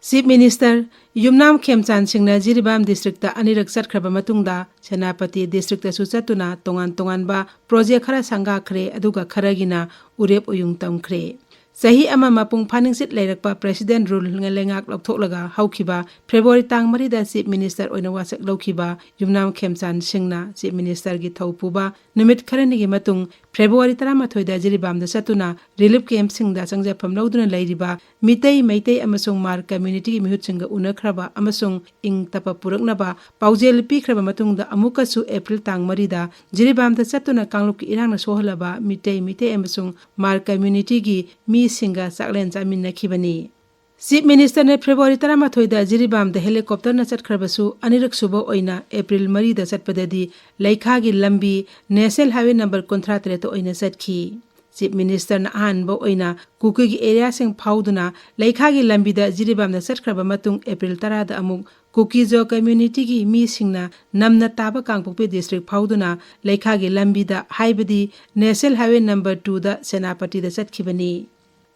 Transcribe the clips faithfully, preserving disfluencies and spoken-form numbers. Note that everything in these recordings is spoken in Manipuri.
Chief Minister, ꯌꯨꯝꯅꯥꯝ ꯈꯦꯝꯆꯥꯟ ꯁꯤꯡꯅ ꯖꯤꯔꯤꯕꯥꯝ districtꯇ ꯑꯅꯤꯔꯛ ꯆꯠꯈ꯭ꯔꯕ ꯃꯇꯨꯡꯗ ꯁꯦꯅꯥꯄꯇꯤ districtꯇꯁꯨ ꯆꯠꯇꯨꯅ ꯇꯣꯉꯥꯟ ꯇꯣꯉꯥꯟꯕ project ꯈꯔ ꯁꯪꯒꯥꯈ꯭ꯔꯦ, ꯑꯗꯨꯒ ꯈꯔꯒꯤꯅ ꯎꯔꯦꯞ ꯎꯌꯨꯡ ꯇꯝꯈ꯭ꯔꯦ꯫ ꯆꯍꯤ ꯑꯃ ꯃꯄꯨꯡ ꯐꯥꯅꯤꯡꯆꯤꯠ ꯂꯩꯔꯛꯄ President Rule ꯂꯩꯉꯥꯛ ꯂꯧꯊꯣꯛꯂꯒ ꯍꯧꯈꯤꯕ February ꯇꯥꯡ ꯃꯔꯤꯗ Chief Minister ꯑꯣꯏꯅ ꯋꯥꯁꯛ ꯂꯧꯈꯤꯕ ꯌꯨꯝꯅꯥꯝ ꯈꯦꯝꯆꯥꯟ ꯁꯤꯡꯅ Chief Ministerꯒꯤ ꯊꯧ ꯄꯨꯕ ꯅꯨꯃꯤꯠ ꯈꯔꯅꯤꯒꯤ ꯃꯇꯨꯡ February ꯇꯔꯥꯃꯥꯊꯣꯏꯗ ꯖꯤꯔꯤꯕꯥꯝꯗ ꯆꯠꯇꯨꯅ relief campꯁꯤꯡꯗ ꯆꯪꯖꯐꯝ ꯂꯧꯗꯨꯅ ꯂꯩꯔꯤꯕ ꯃꯤꯇꯩ, ꯃꯩꯇꯩ ꯑꯃꯁꯨꯡ ꯃꯥꯔ communityꯒꯤ ꯃꯤꯍꯨꯠꯁꯤꯡꯒ ꯎꯅꯈ꯭ꯔꯕ ꯑꯃꯁꯨꯡ ꯏꯪ ꯇꯞꯄ ꯄꯨꯔꯛꯅꯕ ꯄꯥꯎꯖꯦꯜ ꯄꯤꯈ꯭ꯔꯕ ꯃꯇꯨꯡꯗ ꯑꯃꯨꯛꯀꯁꯨ April ꯇꯥꯡ ꯃꯔꯤꯗ ꯖꯤꯔꯤꯕꯥꯝꯗ ꯆꯠꯇꯨꯅ ꯀꯥꯡꯂꯨꯞꯀꯤ ꯏꯔꯥꯡꯅ ꯁꯣꯛꯍꯜꯂꯕ ꯃꯤꯇꯩ, ꯃꯤꯇꯩ ꯑꯃꯁꯨꯡ ꯃꯥꯔ communityꯒꯤ ꯃꯤꯁꯤꯡꯒ ꯆꯥꯛꯂꯦꯟ ꯆꯥꯃꯤꯟꯅꯈꯤꯕꯅꯤ꯫ Chief Ministerꯅ February ꯇꯔꯥꯃꯥꯊꯣꯏꯗ ꯖꯤꯔꯤꯕꯥꯝꯗ helicopterꯅ ꯆꯠꯈ꯭ꯔꯕꯁꯨ, ꯑꯅꯤꯔꯛ ꯁꯨꯕ ꯑꯣꯏꯅ April ꯃꯔꯤꯗ ꯆꯠꯄꯗꯗꯤ ꯂꯩꯈꯥꯒꯤ ꯂꯝꯕꯤ National Highway number ꯀꯨꯟꯊ꯭ꯔꯥ ꯇꯔꯦꯠꯇ ꯑꯣꯏꯅ ꯆꯠꯈꯤ꯫ Chief Ministerꯅ ꯑꯍꯥꯟꯕ ꯑꯣꯏꯅ ꯀꯨꯀꯤꯒꯤ areaꯁꯤꯡ ꯐꯥꯎꯗꯨꯅ ꯂꯩꯈꯥꯒꯤ ꯂꯝꯕꯤꯗ ꯖꯤꯔꯤꯕꯥꯝꯗ ꯆꯠꯈ꯭ꯔꯕ ꯃꯇꯨꯡ April ꯇꯔꯥꯗ ꯑꯃꯨꯛ ꯀꯨꯀꯤꯖꯣ communityꯒꯤ ꯃꯤꯁꯤꯡꯅ ꯅꯝꯅ ꯇꯥꯕ ꯀꯥꯡꯄꯣꯛꯄꯤ district ꯐꯥꯎꯗꯨꯅ ꯂꯩꯈꯥꯒꯤ ꯂꯝꯕꯤꯗ, ꯍꯥꯏꯕꯗꯤ National Highway number twoꯗ ꯁꯦꯅꯥꯄꯇꯤꯗ ꯆꯠꯈꯤꯕꯅꯤ꯫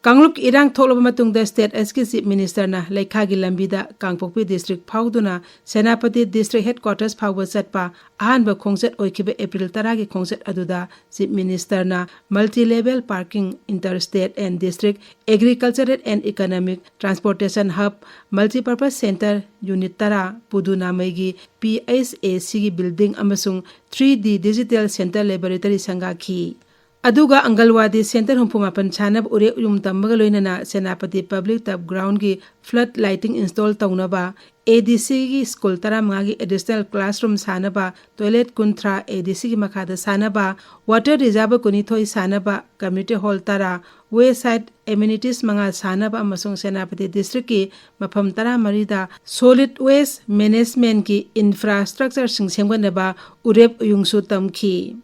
ꯀꯥꯡꯂꯨꯞꯀꯤ ꯏꯔꯥꯡ ꯊꯣꯛꯂꯕ ꯃꯇꯨꯡꯗ state ꯑꯁꯤꯒꯤ Chief Ministerꯅ ꯂꯩꯈꯥꯒꯤ ꯂꯝꯕꯤꯗ ꯀꯥꯡꯄꯣꯛꯄꯤ district ꯐꯥꯎꯗꯨꯅ ꯁꯦꯅꯥꯄꯇꯤ district headquarters ꯐꯥꯎꯕ ꯆꯠꯄ ꯑꯍꯥꯟꯕ ꯈꯣꯡꯆꯠ ꯑꯣꯏꯈꯤꯕ April ꯇꯔꯥꯒꯤ ꯈꯣꯡꯆꯠ ꯑꯗꯨꯗ Chief Ministerꯅ multi-level parking, interstate and district agricultural and economic transportation hub, multipurpose center, unit ꯇꯔꯥ, ꯄꯨꯗꯨꯅꯥꯃꯩꯒꯤ P H A Cꯒꯤ building ꯑꯃꯁꯨꯡ three D digital center laboratory ꯁꯪꯒꯥꯈꯤ꯫ ꯑꯗꯨꯒ ꯑꯪꯒꯜꯋꯥꯗꯤ center ꯍꯨꯝꯐꯨ ꯃꯥꯄꯟ ꯁꯥꯅꯕ ꯎꯔꯦꯛ ꯎꯌꯨꯡ ꯇꯝꯕꯒ ꯂꯣꯏꯅꯅ Senapati public turf groundꯒꯤ flood lighting install ꯇꯧꯅꯕ, ADCꯒꯤ school ꯇꯔꯥꯃꯉꯥꯒꯤ additional classroom ꯁꯥꯅꯕ, toilet ꯀꯨꯟꯊ꯭ꯔꯥ ADCꯒꯤ ꯃꯈꯥꯗ ꯁꯥꯅꯕ, water reserve ꯀꯨꯟꯅꯤꯊꯣꯏ ꯁꯥꯅꯕ, community hall ꯇꯔꯥ, wayside amenities ꯃꯉꯥ ꯁꯥꯅꯕ ꯑꯃꯁꯨꯡ ꯁꯦꯅꯥꯄꯇꯤ districtꯀꯤ ꯃꯐꯝ ꯇꯔꯥꯃꯔꯤꯗ solid waste managementꯀꯤ infrastructureꯁꯤꯡ ꯁꯦꯝꯒꯠꯅꯕ ꯎꯔꯦꯞ ꯎꯌꯨꯡꯁꯨ ꯇꯝꯈꯤ꯫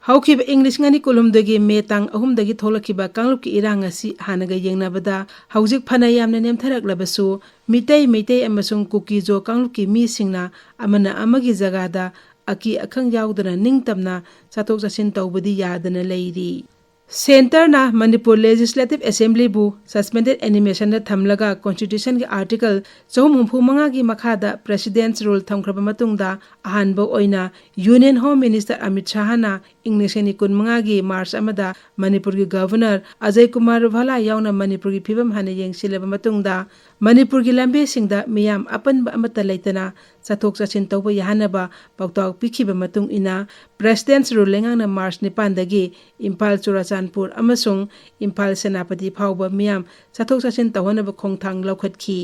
ꯍꯧꯈꯤꯕ ꯏꯪ ꯂꯤꯁꯤꯡ ꯑꯅꯤ ꯀꯨꯟꯍꯨꯝꯗꯣꯏꯒꯤ May ꯇꯥꯡ ꯑꯍꯨꯝꯗꯒꯤ ꯊꯣꯛꯂꯛꯈꯤꯕ ꯀꯥꯡꯂꯨꯞꯀꯤ ꯏꯔꯥꯡ ꯑꯁꯤ ꯍꯥꯟꯅꯒ ꯌꯦꯡꯅꯕꯗ ꯍꯧꯖꯤꯛ ꯐꯅ ꯌꯥꯝꯅ ꯅꯦꯝꯊꯔꯛꯂꯕꯁꯨ, ꯃꯤꯇꯩ, ꯃꯩꯇꯩ ꯑꯃꯁꯨꯡ ꯀꯨꯀꯤꯖꯣ ꯀꯥꯡꯂꯨꯞꯀꯤ ꯃꯤꯁꯤꯡꯅ ꯑꯃꯅ ꯑꯃꯒꯤ ꯖꯒꯥꯗ ꯑꯀꯤ ꯑꯈꯪ ꯌꯥꯎꯗꯅ ꯅꯤꯡꯇꯝꯅ ꯆꯠꯊꯣꯛ ꯆꯠꯁꯤꯟ ꯇꯧꯕꯗꯤ ꯌꯥꯗꯅ ꯂꯩꯔꯤ꯫ ꯁꯦꯟꯇꯔꯅ ꯃꯅꯤꯄꯨꯔ ꯂꯦꯖꯤꯁꯂꯦꯇꯤꯚ ꯑꯦꯁꯦꯝꯕ꯭ꯂꯤꯕꯨ ꯁꯁꯄꯦꯟꯗꯦꯗ ꯑꯦꯅꯤꯃꯦꯁꯟꯗ ꯊꯝꯂꯒ ꯀꯣꯟꯁꯇꯤꯇ꯭ꯌꯨꯁꯟꯒꯤ ꯑꯥꯔꯇꯤꯀꯜ ꯆꯍꯨꯝ ꯍꯨꯝꯐꯨ ꯃꯉꯥꯒꯤ ꯃꯈꯥꯗ ꯄ꯭ꯔꯦꯁꯤꯗꯦꯟꯠꯁ ꯔꯨꯜ ꯊꯝꯈ꯭ꯔꯕ ꯃꯇꯨꯡꯗ ꯑꯍꯥꯟꯕ ꯑꯣꯏꯅ ꯌꯨꯅꯤꯌꯟ ꯍꯣꯝ ꯃꯤꯅꯤꯁꯇꯔ ꯑꯃꯤꯠ ꯁꯥꯍꯅ ꯏꯪ ꯂꯤꯁꯤꯡ ꯑꯅꯤ ꯀꯨꯟꯃꯉꯥꯒꯤ ꯃꯥꯔꯆ ꯑꯃꯗ ꯃꯅꯤꯄꯨꯔꯒꯤ ꯒꯚꯔꯅꯔ ꯑꯖꯌ ꯀꯨꯃꯥꯔ ꯔꯨꯚꯥꯂꯥ ꯌꯥꯎꯅ ꯃꯅꯤꯄꯨꯔꯒꯤ ꯐꯤꯕꯝ ꯍꯥꯟꯅ ꯌꯦꯡꯁꯤꯜꯂꯕ ꯃꯇꯨꯡꯗ ꯃꯅꯤꯄꯨꯔꯒꯤ ꯂꯝꯕꯤꯁꯤꯡꯗ ꯃꯤꯌꯥꯝ ꯑꯄꯟꯕ ꯑꯃꯠꯇ ꯂꯩꯇꯅ ꯆꯠꯊꯣꯛ ꯆꯠꯁꯤꯟ ꯇꯧꯕ ꯌꯥꯍꯟꯅꯕ ꯄꯥꯎꯇꯥꯛ ꯄꯤꯈꯤꯕ ꯃꯇꯨꯡ ꯏꯟꯅ ꯄ꯭ꯔꯦꯁꯤꯗꯦꯟꯠꯁ ꯔꯨꯜ ꯂꯩꯉꯥꯛꯅ ꯃꯥꯔꯆ ꯅꯤꯄꯥꯟꯗꯒꯤ ꯏꯝꯐꯥꯜ ꯆꯨꯔꯥꯆꯥꯟꯄꯨꯔ ꯑꯃꯁꯨꯡ ꯏꯝꯐꯥꯜ ꯁꯦꯅꯥꯄꯇꯤ ꯐꯥꯎꯕ ꯃꯤꯌꯥꯝ ꯆꯠꯊꯣꯛ ꯆꯠꯁꯤꯟ ꯇꯧꯍꯟꯅꯕ ꯈꯣꯡꯊꯥꯡ ꯂꯧꯈꯠꯈꯤ꯫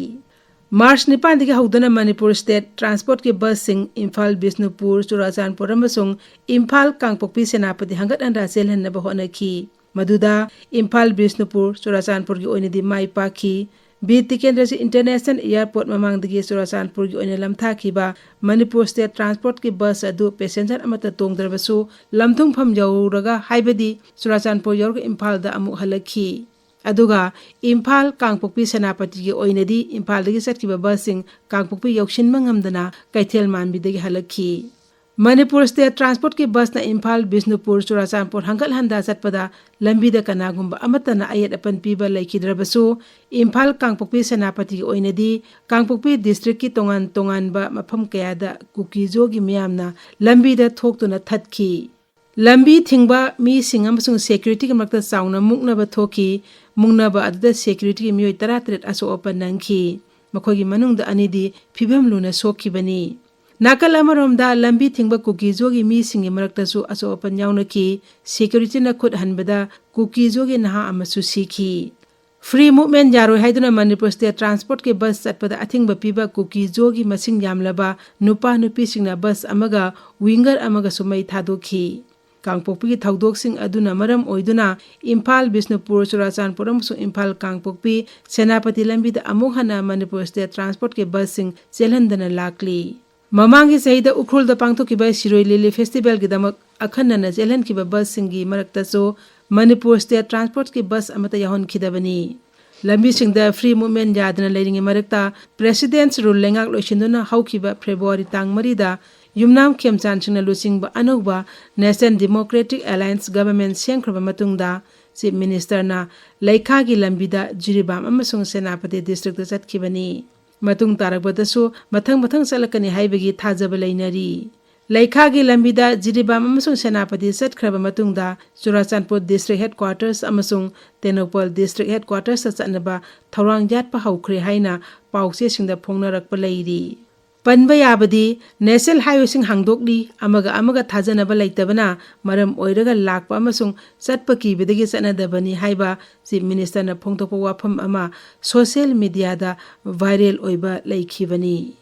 ꯃꯥꯔꯆ ꯅꯤꯄꯥꯟꯗꯒꯤ ꯍꯧꯗꯨꯅ ꯃꯅꯤꯄꯨꯔ ꯁ꯭ꯇꯦꯠ ꯇ꯭ꯔꯥꯟꯁꯄꯣꯔꯠꯀꯤ ꯕꯁꯁꯤꯡ ꯏꯝꯐꯥꯜ, ꯕꯤꯁꯅꯨꯄꯨꯔ, ꯆꯨꯔꯥꯆꯥꯟꯄꯨꯔ ꯑꯃꯁꯨꯡ ꯏꯝꯐꯥꯜ, ꯀꯥꯡꯄꯣꯛꯄꯤ, ꯁꯦꯅꯥꯄꯇꯤ ꯍꯟꯒꯠ ꯍꯟꯗ ꯆꯦꯜꯍꯟꯅꯕ ꯍꯣꯠꯅꯈꯤ꯫ ꯃꯗꯨꯗ ꯏꯝꯐꯥꯜ, ꯕꯤꯁꯅꯨꯄꯨꯔ, ꯆꯨꯔꯥꯆꯥꯟꯄꯨꯔꯒꯤ ꯑꯣꯏꯅꯗꯤ ꯃꯥꯏ ꯄꯥꯛꯈꯤ꯫ ꯕꯤꯔ ꯇꯤꯀꯦꯟꯗ꯭ꯔꯖꯤꯠ ꯏꯟꯇꯔꯅꯦꯁꯅꯦꯜ ꯑꯦꯌꯔꯄꯣꯔꯠ ꯃꯃꯥꯡꯗꯒꯤ ꯆꯨꯔꯥꯆꯥꯟꯄꯨꯔꯒꯤ ꯑꯣꯏꯅ ꯂꯝꯊꯥꯈꯤꯕ ꯃꯅꯤꯄꯨꯔ ꯁ꯭ꯇꯦꯠ ꯇ꯭ꯔꯥꯟꯁꯄꯣꯔꯠꯀꯤ ꯕꯁ ꯑꯗꯨ ꯄꯦꯁꯦꯟꯖꯔ ꯑꯃꯠꯇ ꯇꯣꯡꯗ꯭ꯔꯕꯁꯨ ꯂꯝꯊꯨꯡꯐꯝ ꯌꯧꯔꯒ, ꯍꯥꯏꯕꯗꯤ ꯆꯨꯔꯥꯆꯥꯟꯄꯨꯔ ꯌꯧꯔꯒ ꯏꯝꯐꯥꯜꯗ ꯑꯃꯨꯛ ꯍꯜꯂꯛꯈꯤ꯫ ꯑꯗꯨꯒ ꯏꯝꯐꯥꯜ, ꯀꯥꯡꯄꯣꯛꯄꯤ, ꯁꯦꯅꯥꯄꯇꯤꯒꯤ ꯑꯣꯏꯅꯗꯤ ꯏꯝꯐꯥꯜꯗꯒꯤ ꯆꯠꯈꯤꯕ ꯕꯁꯁꯤꯡ ꯀꯥꯡꯄꯣꯛꯄꯤ ꯌꯧꯁꯤꯟꯕ ꯉꯝꯗꯅ ꯀꯩꯊꯦꯜ ꯃꯥꯟꯕꯤꯗꯒꯤ ꯍꯜꯂꯛꯈꯤ꯫ ꯃꯅꯤꯄꯨꯔ ꯁ꯭ꯇꯦꯠ ꯇ꯭ꯔꯥꯟꯁꯄꯣꯔꯠꯀꯤ ꯕꯁꯅ ꯏꯝꯐꯥꯜ, ꯕꯤꯁꯅꯨꯄꯨꯔ, ꯆꯨꯔꯥꯆꯥꯟꯄꯨꯔ ꯍꯟꯒꯠ ꯍꯟꯗ ꯆꯠꯄꯗ ꯂꯝꯕꯤꯗ ꯀꯅꯥꯒꯨꯝꯕ ꯑꯃꯠꯇꯅ ꯑꯌꯦꯠ ꯑꯄꯟ ꯄꯤꯕ ꯂꯩꯈꯤꯗ꯭ꯔꯕꯁꯨ, ꯏꯝꯐꯥꯜ, ꯀꯥꯡꯄꯣꯛꯄꯤ, ꯁꯦꯅꯥꯄꯇꯤꯒꯤ ꯑꯣꯏꯅꯗꯤ ꯀꯥꯡꯄꯣꯛꯄꯤ ꯗꯤꯁꯇ꯭ꯔꯤꯛꯀꯤ ꯇꯣꯉꯥꯟ ꯇꯣꯉꯥꯟꯕ ꯃꯐꯝ ꯀꯌꯥꯗ ꯀꯨꯀꯤ-ꯖꯣꯒꯤ ꯃꯤꯌꯥꯝꯅ ꯂꯝꯕꯤꯗ ꯊꯣꯛꯇꯨꯅ ꯊꯠꯈꯤ꯫ ꯂꯝꯕꯤ ꯊꯤꯡꯕ ꯃꯤꯁꯤꯡ ꯑꯃꯁꯨꯡ ꯁꯦꯀ꯭ꯌꯨꯔꯤꯇꯤꯒꯤ ꯃꯔꯛꯇ ꯆꯥꯎꯅ ꯃꯨꯛꯅꯕ ꯊꯣꯛꯈꯤ꯫ ꯃꯨꯛꯅꯕ ꯑꯗꯨꯗ ꯁꯦꯀ꯭ꯌꯨꯔꯤꯇꯤꯒꯤ ꯃꯤꯑꯣꯏ ꯇꯔꯥꯇꯔꯦꯠ ꯑꯁꯣꯛ ꯑꯄꯟ ꯅꯪꯈꯤ꯫ ꯃꯈꯣꯏꯒꯤ ꯃꯅꯨꯡꯗ ꯑꯅꯤꯗꯤ ꯐꯤꯕꯝ ꯂꯨꯅ ꯁꯣꯛꯈꯤꯕꯅꯤ꯫ ꯅꯥꯀꯜ ꯑꯃꯔꯣꯝꯗ, ꯂꯝꯕꯤ ꯊꯤꯡꯕ ꯀꯨꯀꯤ-ꯖꯣꯒꯤ ꯃꯤꯁꯤꯡꯒꯤ ꯃꯔꯛꯇꯁꯨ ꯑꯁꯣꯛ ꯑꯄꯟ ꯌꯥꯎꯅꯈꯤ꯫ ꯁꯦꯀ꯭ꯌꯨꯔꯤꯇꯤꯅ ꯈꯨꯠ ꯍꯟꯕꯗ ꯀꯨꯀꯤ-ꯖꯣꯒꯤ ꯅꯍꯥ ꯑꯃꯁꯨ ꯁꯤꯈꯤ꯫ ꯐ꯭ꯔꯤ ꯃꯨꯚꯃꯦꯟꯠ ꯌꯥꯔꯣꯏ ꯍꯥꯏꯗꯨꯅ ꯃꯅꯤꯄꯨꯔ ꯁ꯭ꯇꯦꯠ ꯇ꯭ꯔꯥꯟꯁꯄꯣꯔꯠꯀꯤ ꯕꯁ ꯆꯠꯄꯗ ꯑꯊꯤꯡꯕ ꯄꯤꯕ ꯀꯨꯀꯤ-ꯖꯣꯒꯤ ꯃꯁꯤꯡ ꯌꯥꯝꯂꯕ ꯅꯨꯄꯥ ꯅꯨꯄꯤꯁꯤꯡꯅ ꯕꯁ ꯑꯃꯒ ꯋꯤꯡꯒꯔ ꯑꯃꯒꯁꯨ ꯃꯩ ꯊꯥꯗꯣꯛꯈꯤ꯫ ꯀꯥꯡꯄꯣꯛꯄꯤꯒꯤ ꯊꯧꯗꯣꯛꯁꯤꯡ ꯑꯗꯨꯅ ꯃꯔꯝ ꯑꯣꯏꯗꯨꯅ ꯏꯝꯐꯥꯜ, ꯕꯤꯁꯅꯨꯄꯨꯔ, ꯆꯨꯔꯥꯆꯥꯟꯄꯨꯔ ꯑꯃꯁꯨꯡ ꯏꯝꯐꯥꯜ, ꯀꯥꯡꯄꯣꯛꯄꯤ, ꯁꯦꯅꯥꯄꯇꯤ ꯂꯝꯕꯤꯗ ꯑꯃꯨꯛ ꯍꯟꯅ ꯃꯅꯤꯄꯨꯔ ꯁ꯭ꯇꯦꯠ ꯇ꯭ꯔꯥꯟꯁꯄꯣꯔꯠꯀꯤ ꯕꯁꯁꯤꯡ ꯆꯦꯜꯍꯟꯗꯅ ꯂꯥꯛꯂꯤ꯫ ꯃꯃꯥꯡꯒꯤ ꯆꯍꯤꯗ ꯎꯈ꯭ꯔꯨꯜꯗ ꯄꯥꯡꯊꯣꯛꯈꯤꯕ ꯁꯤꯔꯣꯏ ꯂꯤꯂꯤ ꯐꯦꯁꯇꯤꯚꯦꯜꯒꯤꯗꯃꯛ ꯑꯈꯟꯅꯅ ꯆꯦꯜꯍꯟꯈꯤꯕ ꯕꯁꯁꯤꯡꯒꯤ ꯃꯔꯛꯇꯁꯨ ꯃꯅꯤꯄꯨꯔ ꯁ꯭ꯇꯦꯠ ꯇ꯭ꯔꯥꯟꯁꯄꯣꯔꯠꯀꯤ ꯕꯁ ꯑꯃꯠꯇ ꯌꯥꯎꯍꯟꯈꯤꯗꯕꯅꯤ꯫ ꯂꯝꯕꯤꯁꯤꯡꯗ ꯐ꯭ꯔꯤ ꯃꯨꯚꯃꯦꯟꯠ ꯌꯥꯗꯅ ꯂꯩꯔꯤꯉꯩ ꯃꯔꯛꯇ ꯄ꯭ꯔꯦꯁꯤꯗꯦꯟꯠꯁ ꯔꯨꯜ ꯂꯩꯉꯥꯛ ꯂꯣꯏꯁꯤꯟꯗꯨꯅ ꯍꯧꯈꯤꯕ ꯐꯦꯕ꯭ꯔꯨꯋꯥꯔꯤ ꯇꯥꯡ ꯃꯔꯤꯗ ꯌꯨꯝꯅꯥꯝ ꯈꯦꯝꯆꯥꯟꯁꯤꯡꯅ ꯂꯨꯆꯤꯡꯕ ꯑꯅꯧꯕ National Democratic Alliance Government ꯁꯦꯝꯈ꯭ꯔꯕ ꯃꯇꯨꯡꯗ Chief Minister ꯅ ꯂꯩꯈꯥꯒꯤ ꯂꯝꯕꯤꯗ ꯖꯤꯔꯤꯕꯥꯝ ꯑꯃꯁꯨꯡ ꯁꯦꯅꯥꯄꯇꯤ district ꯇ ꯆꯠꯈꯤꯕꯅꯤ꯫ ꯃꯇꯨꯡ ꯇꯥꯔꯛꯄꯗꯁꯨ ꯃꯊꯪ ꯃꯊꯪ ꯆꯠꯂꯛꯀꯅꯤ ꯍꯥꯏꯕꯒꯤ ꯊꯥꯖꯕ ꯂꯩꯅꯔꯤ꯫ ꯂꯩꯈꯥꯒꯤ ꯂꯝꯕꯤꯗ ꯖꯤꯔꯤꯕꯥꯝ ꯑꯃꯁꯨꯡ ꯁꯦꯅꯥꯄꯇꯤ ꯆꯠꯈ꯭ꯔꯕ ꯃꯇꯨꯡꯗ ꯆꯨꯔꯥꯆꯥꯟꯄꯨꯔ District Headquarters ꯑꯃꯁꯨꯡ ꯇꯦꯡꯅꯧꯄꯜ District Headquarters ꯇ ꯆꯠꯅꯕ ꯊꯧꯔꯥꯡ ꯌꯥꯠꯄ ꯍꯧꯈ꯭ꯔꯦ ꯍꯥꯏꯅ ꯄꯥꯎꯆꯦꯁꯤꯡꯗ ꯐꯣꯡꯅꯔꯛꯄ ꯂꯩꯔꯤ꯫ ꯄꯟꯕ ꯌꯥꯕꯗꯤ, National Highway ꯁꯤꯡ ꯍꯥꯡꯗꯣꯛꯂꯤ, ꯑꯃꯒ ꯑꯃꯒ ꯊꯥꯖꯅꯕ ꯂꯩꯇꯕꯅ ꯃꯔꯝ ꯑꯣꯏꯔꯒ ꯂꯥꯛꯄ ꯑꯃꯁꯨꯡ ꯆꯠꯄ ꯀꯤꯕꯗꯒꯤ ꯆꯠꯅꯗꯕꯅꯤ ꯍꯥꯏꯕ Chief Minister ꯅ ꯐꯣꯡꯗꯣꯛꯄ ꯋꯥꯐꯝ ꯑꯃ social media ꯗ viral ꯑꯣꯏꯕ ꯂꯩꯈꯤꯕꯅꯤ꯫